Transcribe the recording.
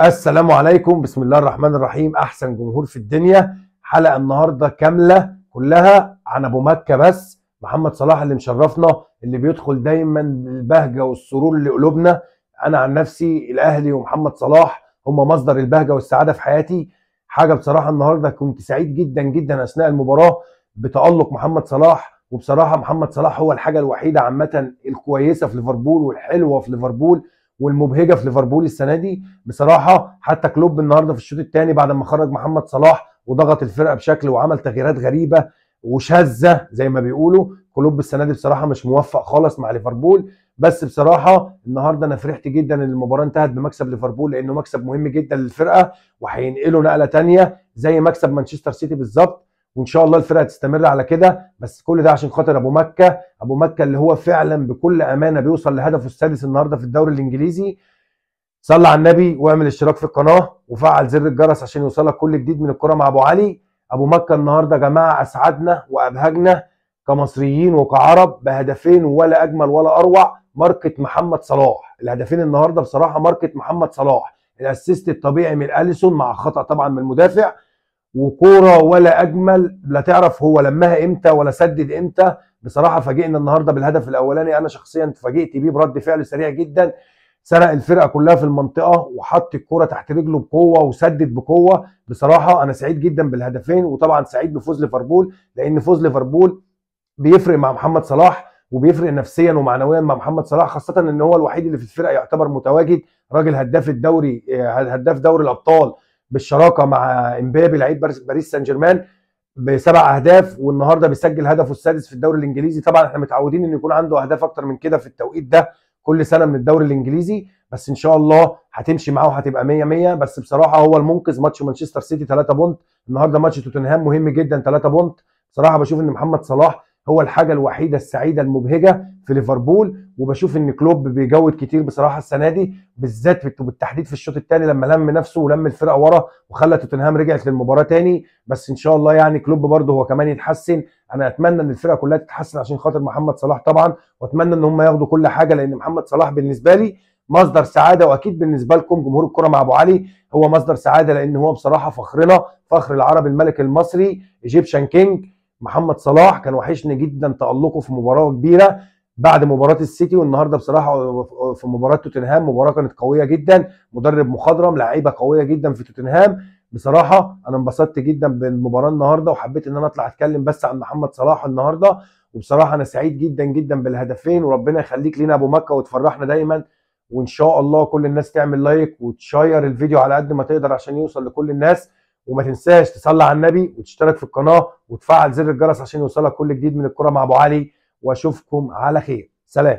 السلام عليكم، بسم الله الرحمن الرحيم. احسن جمهور في الدنيا. حلقة النهارده كاملة كلها عن ابو مكة، بس محمد صلاح اللي مشرفنا، اللي بيدخل دايما البهجة والسرور لقلوبنا. انا عن نفسي الاهلي ومحمد صلاح هم مصدر البهجة والسعادة في حياتي. حاجة بصراحة النهارده كنت سعيد جدا جدا اثناء المباراة بتالق محمد صلاح. وبصراحة محمد صلاح هو الحاجة الوحيدة عامة الكويسة في ليفربول والحلوه في ليفربول والمبهجه في ليفربول السنة دي بصراحة. حتى كلوب النهارده في الشوط الثاني بعد ما خرج محمد صلاح وضغط الفرقة بشكل وعمل تغييرات غريبة وشاذه زي ما بيقولوا، كلوب السنة دي بصراحة مش موفق خالص مع ليفربول. بس بصراحة النهارده انا فرحت جدا ان المباراة انتهت بمكسب ليفربول، لانه مكسب مهم جدا للفرقة وهينقله نقله ثانية زي مكسب مانشستر سيتي بالظبط، وان شاء الله الفرقة تستمر على كده. بس كل ده عشان خاطر ابو مكة، ابو مكة اللي هو فعلا بكل امانه بيوصل لهدفه السادس النهارده في الدوري الانجليزي. صل على النبي واعمل اشتراك في القناة وفعل زر الجرس عشان يوصلك كل جديد من الكره مع ابو علي. ابو مكة النهارده يا جماعة اسعدنا وابهجنا كمصريين وكعرب بهدفين ولا اجمل ولا اروع، ماركة محمد صلاح. الهدفين النهارده بصراحة ماركة محمد صلاح، ال assist الطبيعي من اليسون مع خطا طبعا من المدافع، وكوره ولا اجمل، لا تعرف هو لمها امتى ولا سدد امتى. بصراحة فاجئنا النهارده بالهدف الاولاني، انا شخصيا اتفاجئت بيه برد فعل سريع جدا، سرق الفرقة كلها في المنطقة وحط الكورة تحت رجله بقوة وسدد بقوة. بصراحة انا سعيد جدا بالهدفين، وطبعا سعيد بفوز ليفربول، لان فوز ليفربول بيفرق مع محمد صلاح وبيفرق نفسيا ومعنويا مع محمد صلاح، خاصة ان هو الوحيد اللي في الفرقة يعتبر متواجد، راجل هداف الدوري، هداف دوري الابطال بالشراكة مع امبابي لعيب باريس سان جيرمان ب7 اهداف، والنهارده بيسجل هدفه السادس في الدوري الانجليزي. طبعا احنا متعودين ان يكون عنده اهداف اكتر من كده في التوقيت ده كل سنة من الدوري الانجليزي، بس ان شاء الله هتمشي معاه وهتبقى 100 100. بس بصراحة هو المنقذ. ماتش مانشستر سيتي 3 point، النهارده ماتش توتنهام مهم جدا 3 point. بصراحة بشوف ان محمد صلاح هو الحاجة الوحيدة السعيدة المبهجه في ليفربول، وبشوف ان كلوب بيجود كتير بصراحة السنة دي، بالذات بالتحديد في الشوط الثاني لما لم نفسه ولم الفرقة ورا وخلى توتنهام رجعت للمباراة تاني. بس ان شاء الله يعني كلوب برده هو كمان يتحسن. انا اتمنى ان الفرقة كلها تتحسن عشان خاطر محمد صلاح طبعا، واتمنى ان هم ياخدوا كل حاجة، لان محمد صلاح بالنسبة لي مصدر سعادة، واكيد بالنسبة لكم جمهور الكره مع ابو علي هو مصدر سعادة، لان هو بصراحة فخرنا، فخر العرب، الملك المصري، Egyptian King محمد صلاح. كان وحشني جدا تألقه في مباراة كبيرة بعد مباراة السيتي، والنهارده بصراحة في مباراة توتنهام مباراة كانت قوية جدا، مدرب مخضرم، لعيبة قوية جدا في توتنهام. بصراحة انا انبسطت جدا بالمباراة النهارده، وحبيت ان انا اطلع اتكلم بس عن محمد صلاح النهارده. وبصراحة انا سعيد جدا جدا بالهدفين، وربنا يخليك لينا ابو مكة وتفرحنا دايما. وان شاء الله كل الناس تعمل like وتشير الفيديو على قد ما تقدر عشان يوصل لكل الناس، وما تنساش تصلي على النبي وتشترك في القناة وتفعل زر الجرس عشان يوصلك كل جديد من الكرة مع ابو علي. واشوفكم على خير، سلام.